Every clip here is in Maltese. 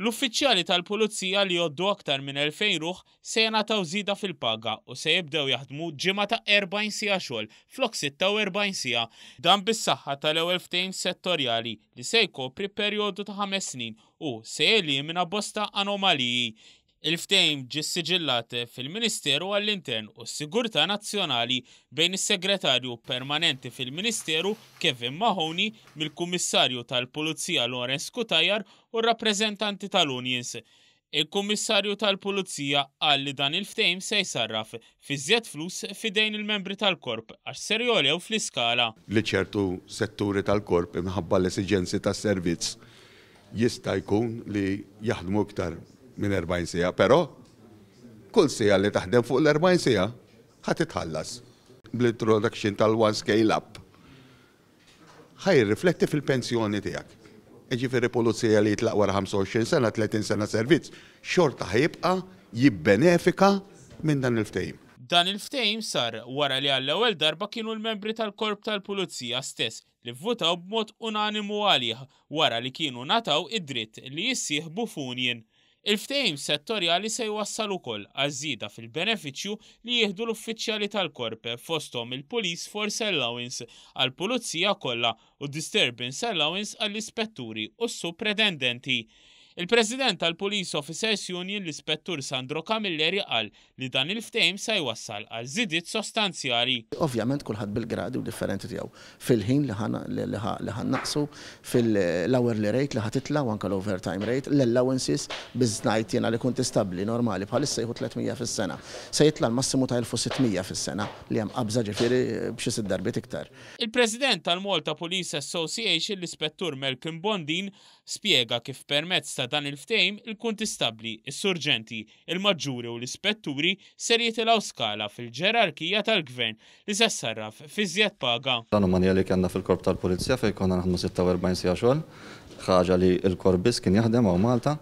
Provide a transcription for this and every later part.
L-uffiċjali tal-Pulizija li jgħoddu aktar minn 2,000 ruħ se jingħataw żieda fil-paga u se jibdew jaħdmu ġimgħa ta' 40 siegħa xogħol flok 46 siegħa. Dan bis-saħħa tal-ewwel ftehim settorjali li se jkopri perjodu ta' ħames snin u se jelimina bosta anomaliji. Il-ftehim ġie ssiġillat fil-Ministeru għall-Intern u s-Sigurtà Nazzjonali bejn is-Segretarju Permanenti fil-Ministeru Kevin Mahoney, mill-Kummissarju tal-Pulizija Lawrence Cutajar u r-rappreżentanti tal-unions. Il-Kummissarju tal-Pulizija qal li dan il-ftehim se jsarraf f'iżjed flus f'idejn il-membri tal-Korp għax ser jogħlew fl-iskala. Li ċertu setturi tal-Korp imħabba l-esiġenzi tas-servizz jista' jkun li jaħdmu iktar minn 40 siegħa, però kull siegħa li taħdem fuq l-40 siegħa ħa titħallas. Bl-introduction tal-one scale up ħa jirrifletti fil-pensjoni tiegħek. Jiġifieri pulizija li jitlaq wara 25 sena, 30 sena servizz, xorta ħa jibqa' jibbenefika minn dan il-ftehim. Dan il-ftehim sar wara li għall-ewwel darba kienu l-membri tal-Korp tal-Pulizija stess li vvutaw b'mod unanimu għalih wara li kienu ngħataw id-dritt li jissieħbu f'union. Il-ftehim settorjali se jwassal ukoll għal żieda fil-benefiċċju li jieħdu l-uffiċjali tal-Korp fosthom il-Police Force Allowance għall-Pulizija kollha u Disturbance Allowance għall-Ispetturi u s-Supretendenti. Il-President tal-Police Officers Union l-Ispettur Sandro Camilleri qal li dan il-ftehim se jwassal għal żidiet sostanzjali. Ovvjament kulħadd bil-gradi u differenti tiegħu. Fil-ħin li ħa nnaqqsu, fil-hourly rate li ħa titla' u anke l-overtime rate, l-allowances, biss ngħid jiena li kuntistabbli normali bħalissa jieħu 300 fis-sena. Se jitla' l-massimu ta' 1600 fis-sena, li hemm qabża ġifieri b'xi sitt darbiet iktar. Il-President tal-Malta Police Association l-Ispettur Malcolm Bondin spjega kif permezz ta' dan il-ftehim il-kuntistabbli, is-surġenti, il-maġġuri u l-ispetturi ser jitilgħu skala fil-ġerarkija tal-Gvern li se ssarraf f'iżjed paga. L-anomalija li kellna fil-Korp tal-Pulizija fejn konna naħdmu 46 siegħa xogħol, ħaġa li l-Korp biss kien jaħdem hawn Malta,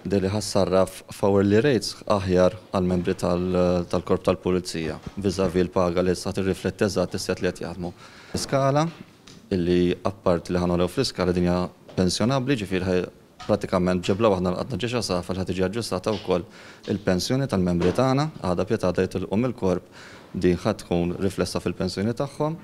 din li ħa ssarraf f'hourly rates aħjar għall-membri tal-Korp tal-Pulizija vis-à-vis l-paga li issa tirrifletti eżatt is-sigħat li qed jaħdmu. Skala illi apparti li ħa nogħlew fl-iskala din hija pensjonabbli, ġifieri Pratikament b'ġebla waħda laqatna ġiex għasafar li ħa tiġi aġġustata wkoll il-pensjoni tal-membri tagħna, għada pjetgħada jitilqu mill-Korp din ħa tkun riflessa fil-pensjoni tagħhom.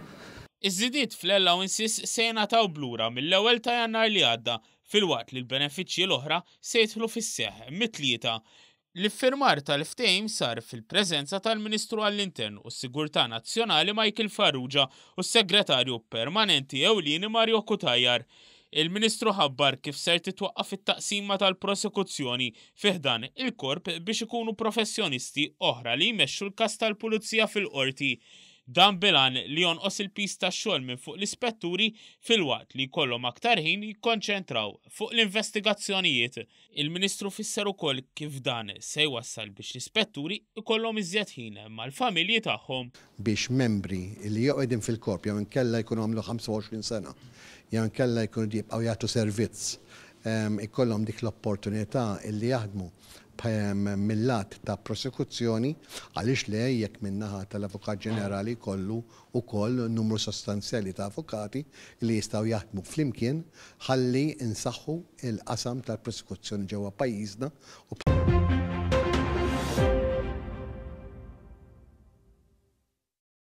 Iż-żidiet fl-allowances se jingħataw b'lura mill-ewwel ta' Jannar li għadda, filwaqt li l-benefiċċji l-oħra se jidħlu fis-seħħ mit-Tlieta. L-iffirmar tal-ftehim sar fil-preżenza tal-Ministru għall-Intern u s-Sigurtà Nazzjonali Michael Farrugia u s-Segretarju Permanenti Ewlieni Mario Cutajar. Il-Ministru ħabbar kif ser titwaqqaf it-taqsima tal-prosekuzzjoni fi ħdan il-Korp biex ikunu professjonisti oħra li jmexxu l-każ tal-Pulizija fil-Qorti. Dan bil-għan li jonqos il-piż tax-xogħol minn fuq l-ispetturi filwaqt li jkollhom aktar ħin jikkonċentraw fuq l-investigazzjonijiet. Il-Ministru fisser ukoll kif dan se jwassal biex l-ispetturi jkollhom iżjed ħin mal-familji tagħhom. Biex membri li jew qegħdin fil-Korp jew inkella jkunu għamlu 25 sena jew inkella jkunu jibqgħu jagħtu servizz ikollhom dik l-opportunità li jaħdmu mil-lat ta' prosekuzzjoni, għaliex le jekk min-naħa tal-Avukat Ġenerali jkollu wkoll numru sostanzjali ta' avukati li jistgħu jaħdmu flimkien ħalli nsaħħu l-qasam tal-prosekuzzjoni ġewwa pajjiżna u.